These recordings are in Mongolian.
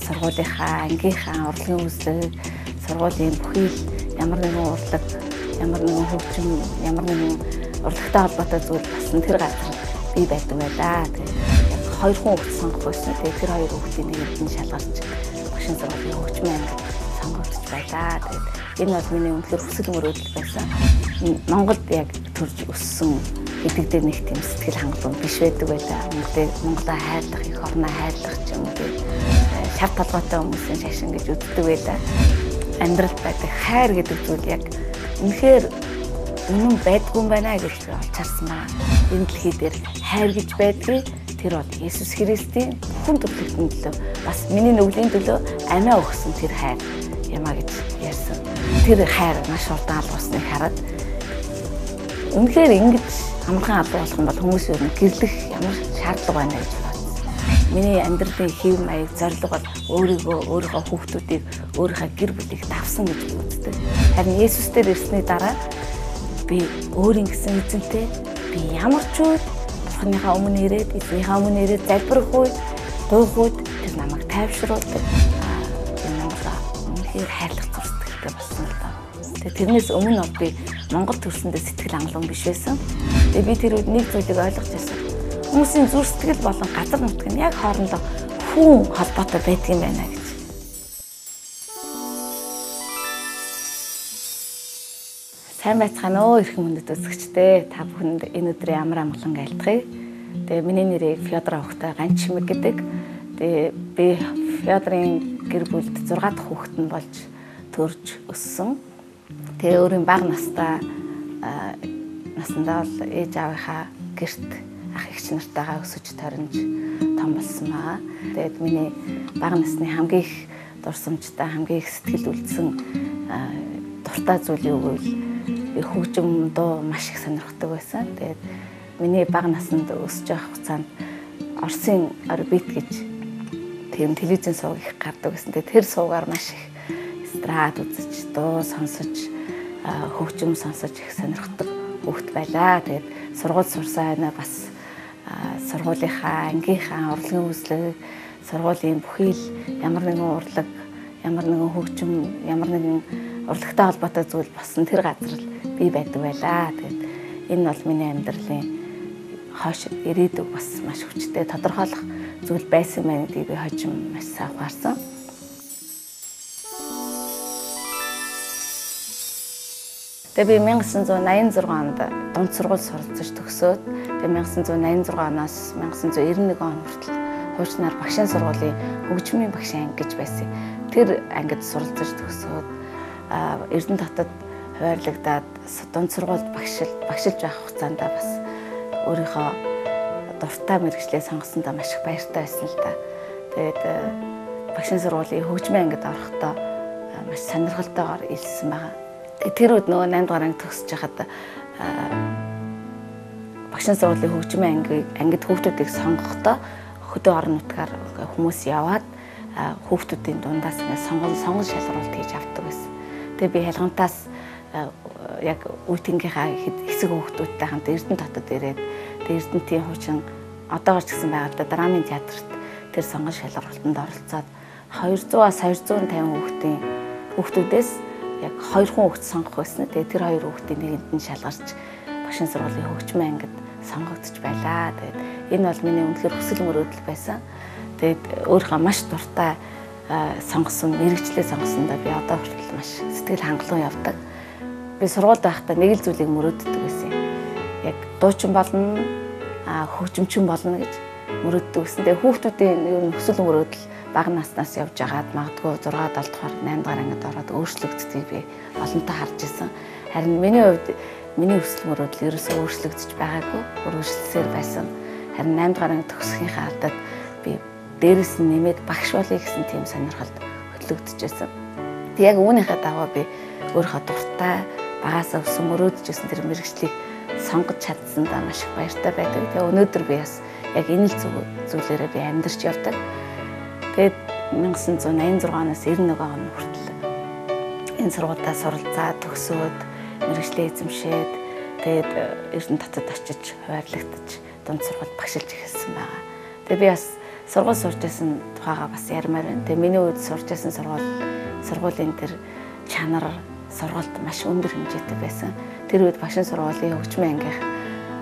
Сургуулийнхаа, ангийнхаа урлагийн үзлэг, сургуулийн бүхий л ямар нэгэн урлаг, ямар нэгэн хөгжим, ямар нэгэн урлагтай холбоотой зүйл болсон тэр газар би байдаг байлаа. Тэгээд яг хоёр хүн хүүхд сонгох байсан. Тэгээд тэр хоёр хүүхдийн нэгэнд нь шалгарч багшийн сургуулийн хөгжмийн ангид сонгогдож байлаа. Тэгээд энэ бол миний үнэхээр хүсэл мөрөөдөл байсан. Монголд яг төрж өссөн гэдэг дээр нэг тийм сэтгэл хангалуун биш байдаг байлаа. Монголоо хайрлах, эх орноо хайрлах ч юм уу шар толгойтой хүмүүсийн шашин гэж үздэг байлаа. Амьдралд байдаг хайр гэдэг зүйл яг үнэхээр үнэн байдгүй юм байна гэж би олж харсан байна. Энэ дэлхий дээр хайр гэж байдгийг тэр бол Есүс Христийн бүхэн төрөлхтний төлөө бас миний нүглийн төлөө амиа өгсөн тэр хайр юмаа гэж ярьсан. Тэр хайр маш хурдан алгуусныг хараад үнэхээр ингэж амархан алгуу болох юм бол хүмүүс ер нь гэрлэх ямар шаардлага байна гэж бодсон. Миний амьдралын хэв маяг, зорилго бол өөрийгөө, өөрийнхөө хүүхдүүдийг, өөрийнхөө гэр бүлийг давсан гэж үздэг. Харин Есүс дээр ирсний дараа би өөрийн гэсэн эзэнтэй би ямар ч үед Бурханыхаа өмнө ирээд, эзнийхээ өмнө ирээд залбирах үед, гуйх үед тэр намайг тайвшруулдаг. Би Монголоо үнэхээр хайрлах зүр сэтгэлтэй болсон л доо. Тэгээ тэрнээс өмнө бол би Монгол төрсөндөө сэтгэл хангалуун биш байсан. Тэгээ би тэр үед нэг зүйлийг ойлгож байсан. Хүмүүсийн зүр сэтгэл болон газар нутг нь яг хоорондоо хүн холбоотой байдаг юм байна гэж. Сайн байцгаана уу эрхэм хүндэт үзэгчдээ. Та бүхэнд энэ өдрийн амар амгалан айлтгая. Тэгээ миний нэрийг Фёдор Овхтой Ганчимэг гэдэг. Тэгээ би Фёдорын гэр бүлд 6 дахь хүүхэд нь болж төрж өссөн. Тэгээ өөрийн бага настай насандаа бол ээж аавынхаа гэрт ах эгч нартайгаа өсөж торинж том болсон байгаа. Тэгээд миний бага насны хамгийн их дурсамжтай, хамгийн их сэтгэл үлдсэн дуртай зүйл юу гэвэл би хөгжим, дуу маш их сонирхдаг байсан. Тэгээд миний бага наснд өсөж явах хугацаанд Оросын орбит гэж тийм телевизийн сувг их гардаг байсан. Тэгээд тэр сувгаар маш их эстрад үзэж, дуу сонсож, хөгжим сонсож их сонирхдаг хүүхэд байлаа. Тэгээд сургууль сурсан хойноо бас сургуулийнхаа, ангийнхаа урлагийн үзлэг, сургуулийн бүхий л ямар нэгэн урлаг, ямар нэгэн хөгжим, ямар нэгэн урлагтай холбоотой зүйл болсон тэр газар л би байдаг байлаа. Тэгээд энэ бол миний амьдралын хойш ирээдүг бас маш хүчтэй тодорхойлох зүйл байсан байна гэдгийг би хожим маш сайн ухаарсан. Тэгээ би 1986 онд дунд сургууль суралцаж төгсөөд тэгээ 1986 оноос 1991 он хүртэл хуучнаар багшийн сургуулийн хөгжмийн багшийн анги гэж байсан. Тэр ангид суралцаж төгсөөд Эрдэнэ хотод хуваарлагдаад дунд сургуульд багшилж байх хугацаанд бас өөрийнхөө дуртай мэргэжлээ сонгосондоо маш их баяртай байсан л да. Тэгээд багшийн сургуулийн хөгжмийн ангид орохдоо маш сонирхолтойгоор илсэн байгаа. Тэр үед нөгөө 8 дугаар анги төгсөж байхад багшийн сургуулийн хөгжмийн ангид хүүхдүүдийг сонгохдоо хөдөө орон нутгаар хүмүүс яваад хүүхдүүдийн дундаас ингээд сонгон шалгаруулалт хийж авдаг байсан. Тэгээ би Хялгантаас яг үе тэнгийнхаа хэсэг хүүхдүүдтэй хамт Эрдэнэ хотод ирээд тэгээ Эрдэнэтийн хуучин одоогоор ч гэсэн байгаа л да драмын театрт тэр сонгон шалгаруулалтанд оролцоод 200-аас 250 хүүхдүүдээс яг хоёр хүн хүүхд сонгох байсан. Тэгээ тэр хоёр хүүхдийн нэгэнд нь шалгарч багшийн сургуулийн хөгжмийн ангид сонгогдож байлаа. Тэгээд энэ бол миний үнэхээр хүсэл мөрөөдөл байсан. Тэгээд өөрийнхөө маш дуртай сонгосон мэргэжлээ сонгосондоо би одоо хүртэл маш сэтгэл хангалуун явдаг. Би сургуульд байхдаа нэг л зүйлийг мөрөөддөг байсан. Яг дуучин болно, хөгжимчин болно гэж мөрөөддөг гэсэн. Тэгээ хүүхдүүдийн ер нь хүсэл мөрөөдөл бага наснаас явж байгаад магадгүй 6 7 дугаар 8 дугаар ангид ороод өөрчлөгддгийг би олонтоо харж исэн. Харин миний хувьд миний хүсэл мөрөөдөл ерөөсөө өөрчлөгдөж байгаагүй, өргөжлөсөөр байсан. Харин 8 дугаар анги төгсгийнхээ алдад би дээрээс нь нэмээд багш болъё гэсэн тийм сонирхолд хөтлөгдөж байсан. Тэг яг үүнийхээ дагуу би өөрийнхөө дуртай багасаа өсөн мөрөөдөж байсан тэр мэргэжлийг сонгож чадсандаа маш их баяртай байдаг. Тэгээ өнөөдөр би бас яг энэ л зүйлээрээ би амьдарч явдаг. Тэгээд 1986 оноос 91 он хүртэл энэ сургуульдаа суралцаад төгсөөд мэргэжлээ эзэмшээд тэгээд Эрдэнэ татад очиж хуваарлагдаж дунд сургуульд багшилж эхэлсэн байгаа. Тэгээд би бас сургууль сурч байсан тухайгаа бас ярмаар байна. Тэгээд миний үед сурч байсан сургуулийн тэр чанар сургалт маш өндөр хэмжээтэй байсан. Тэр үед багшин сургуулийн хөгжмийн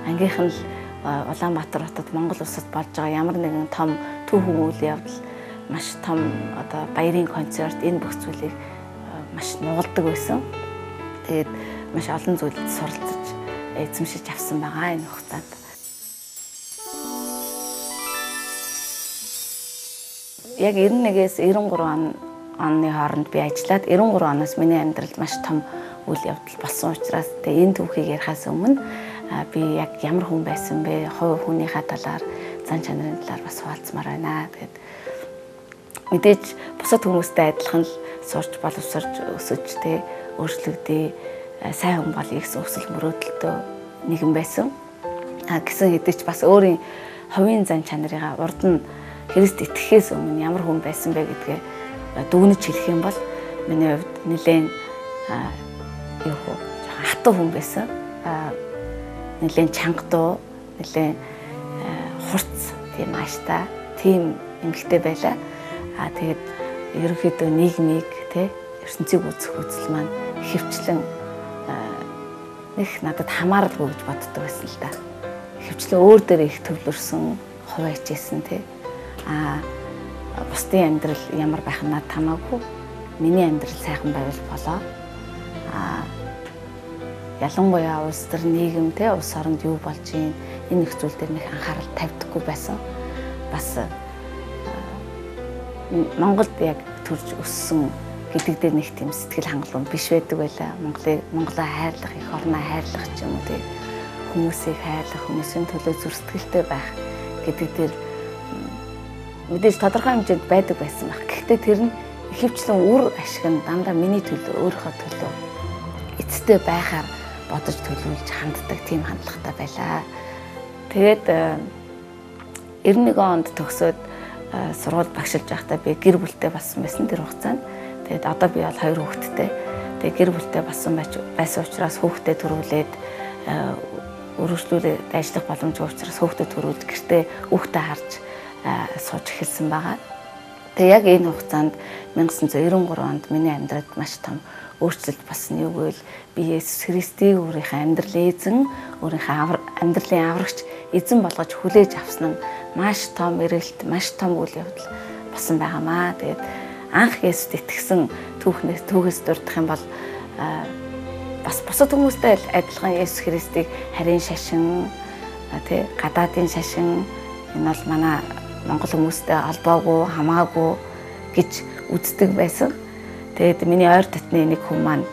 ангийнх нь л Улаанбаатар хотод Монгол улсад болж байгаа ямар нэгэн том түүхэн үйл явдал маш том одоо баярын концерт энэ бүх зүйлийг маш нугалдаг байсан. Тэгээд маш олон зүйлд суралцаж эзэмшиж авсан байгаа энэ хугацаанд. Яг 91-ээс 93 оны хооронд би ажиллаад 93 оноос миний амьдралд маш том үйл явдал болсон учраас тэгээ энэ түүхийг ярихаас өмнө би яг ямар хүн байсан бэ? Хувь хүнийхээ талаар, зан чанарын талаар бас хуваалцмаар байна. Тэгээд мэдээж бусад хүмүүстэй адилхан л сурч боловсорч өсөж тэ өөрчлөгдөө сайн хүн болъё гэсэн хүсэл мөрөөдөлтөө нэгэн байсан. Гэсэн хэдий ч бас өөрийн хувийн зан чанарыгаа урд нь Христ итгэхээс өмнө ямар хүн байсан бэ гэдгээ дүгнэж хэлэх юм бол миний хувьд нэлээд жоохон хатуу хүн байсан. Нэлээд чанга дуу, нэлээд хурц тийм ааштай, тийм эмэгтэй байлаа. Тэгээд ерөнхийдөө нийгмийг тэ ертөнцийг үзэх үзэл маань ихэвчлэн нэг надад хамааралгүй гэж боддог байсан л да. Ихэвчлэн өөр дээр их төвлөрсөн, хувиа хичээсэн тэ. Бусдын амьдрал ямар байх нь надад хамаагүй. Миний амьдрал сайхан байвал болоо. Ялангуяа улс төр нийгэм тэ улс оронд юу болж байна энэ их зүйл дээр нэг анхаарал тавьдаггүй байсан. Бас Монголд яг төрж өссөн гэдэг дээр нэг тийм сэтгэл хангалуун биш байдаг байлаа. Монголоо хайрлах, эх орноо хайрлах ч юм уу тэ хүмүүсийг хайрлах, хүмүүсийн төлөө зүр сэтгэлтэй байх гэдэг дээр мэдээж тодорхой хэмжээнд байдаг байсан байх. Гэхдээ тэр нь ихэвчлэн үр ашиг нь дандаа миний төлөө, өөрийнхөө төлөө эцэстээ байхаар бодож төлөвлөж ханддаг тийм хандлагатай байлаа. Тэгээд 91 онд төгсөөд сургууль багшилж байхдаа би гэр бүлтэй болсон байсан тэр хугацаанд. Тэгээд одоо би бол 2 хүүхэдтэй. Тэгээд гэр бүлтэй болсон байсан учраас хүүхдээ төрүүлээд өргөжлүүлээд ажиллах боломжгүй учраас хүүхдээ төрүүлж гэртээ хүүхдээ харж сууж эхэлсэн байгаа. Тэгээ яг энэ хугацаанд 1993 онд миний амьдралд маш том өөрчлөлт болсон. Юу гэвэл би Есүс Христийг өөрийнхөө амьдралын эзэн, өөрийнхөө амьдралын аврагч эзэн болгож хүлээж авсан нь маш том эргэлт, маш том үйл явдал болсон байгаамаа. Тэгээд анх Есүст итгэсэн түүхээс дурдах юм бол бас бусад хүмүүстэй адилхан Есүс Христийг харин шашин, тэ гадаадын шашин энэ бол манай Монгол хүмүүстэй холбоогүй, хамаагүй гэж үздэг байсан. Тэгээд миний ойр дотны нэг хүн маань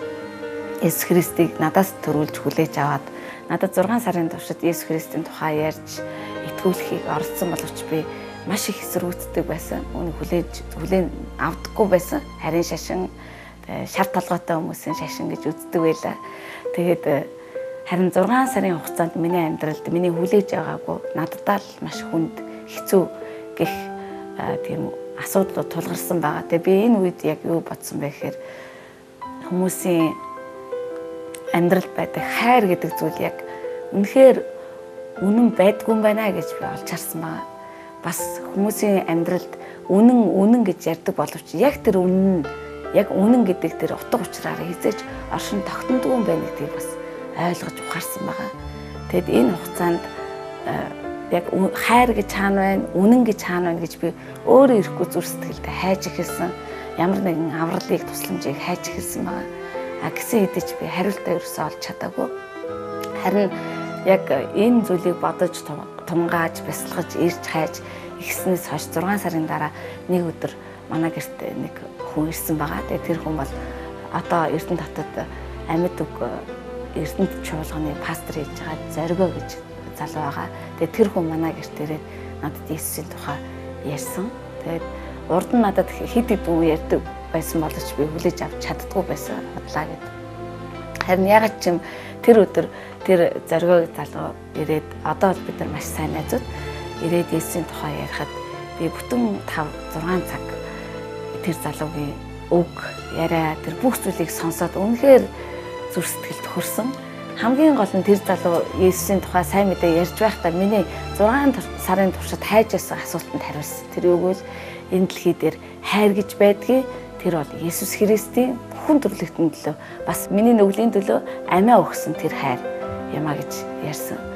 Есүс Христийг надаас төрүүлж хүлээж аваад надад 6 сарын туршид Есүс Христийн тухай ярьж итгүүлэхийг оролдсон боловч би маш их эсэргүүцдэг байсан. Үүнийг хүлээн авдаггүй байсан. Харин шашин, шар толгойтой хүмүүсийн шашин гэж үздэг байлаа. Тэгээд харин 6 сарын хугацаанд миний амьдралд миний хүлээж байгаагүй надад л маш хүнд хэцүү гэх тийм асуудлууд тулгарсан байгаа. Тэгээ би энэ үед яг юу бодсон бэ гэхээр хүмүүсийн амьдралд байдаг хайр гэдэг зүйл яг үнэхээр үнэн байдгүй юм байна гэж би олж харсан байгаа. Бас хүмүүсийн амьдралд үнэн гэж ярьдаг боловч яг тэр үнэн нь яг үнэн гэдэг тэр утга учираараа хизээж оршин тогтнодгүй юм байна гэдгийг бас ойлгож ухаарсан байгаа. Тэгэд энэ хугацаанд яг хайр гэж хаана байна, үнэн гэж хаана байна гэж би өөрөө ирэхгүй зүр сэтгэлдээ хайж эхэлсэн. Ямар нэгэн авралыг, тусламжийг хайж эхэлсэн байгаа. Гэсэн хэдий ч би хариултаа ерөөсөө олж чадаагүй. Харин яг энэ зүйлийг бодож тунгааж, бясалгаж, ирж хайж ихснээс хойш 6 сарын дараа нэг өдөр манай гэрт нэг хүн ирсэн байгаа. Тэгээ тэр хүн бол одоо Эрдэнэ хотод амьд үг Эрдэнэт чуулганы пастор хийж байгаа Зоригоо гэж залуу байгаа. Тэгээд тэр хүн манай гэрт ирээд надад Есүсийн тухай ярьсан. Тэгээд урд нь надад хэд хэд үг ярьдаг байсан боловч би хүлээж авч чаддгүй байсан бодлаа гэд. Харин ягаад ч юм тэр өдөр тэр зоригоо залуу ирээд одоо бол бид нар маш сайн найзууд ирээд Есүсийн тухай ярихад би бүтэн 5 6 цаг тэр залуугийн үг яриа тэр бүх зүйлийг сонсоод үнэхээр зүрх сэтгэл төхөрсөн. Хамгийн гол нь тэр залуу Есүсийн тухай сайн мэдээ ярьж байхдаа миний 6 сарын туршид хайж байсан асуултанд хариулсан. Тэр юу гэвэл энэ дэлхий дээр хайр гэж байдгийг, тэр бол Есүс Христийн бүхэн төрлөختөнд төлөө бас миний нүглийн төлөө амиа өгсөн тэр хайр юмаа гэж ярьсан.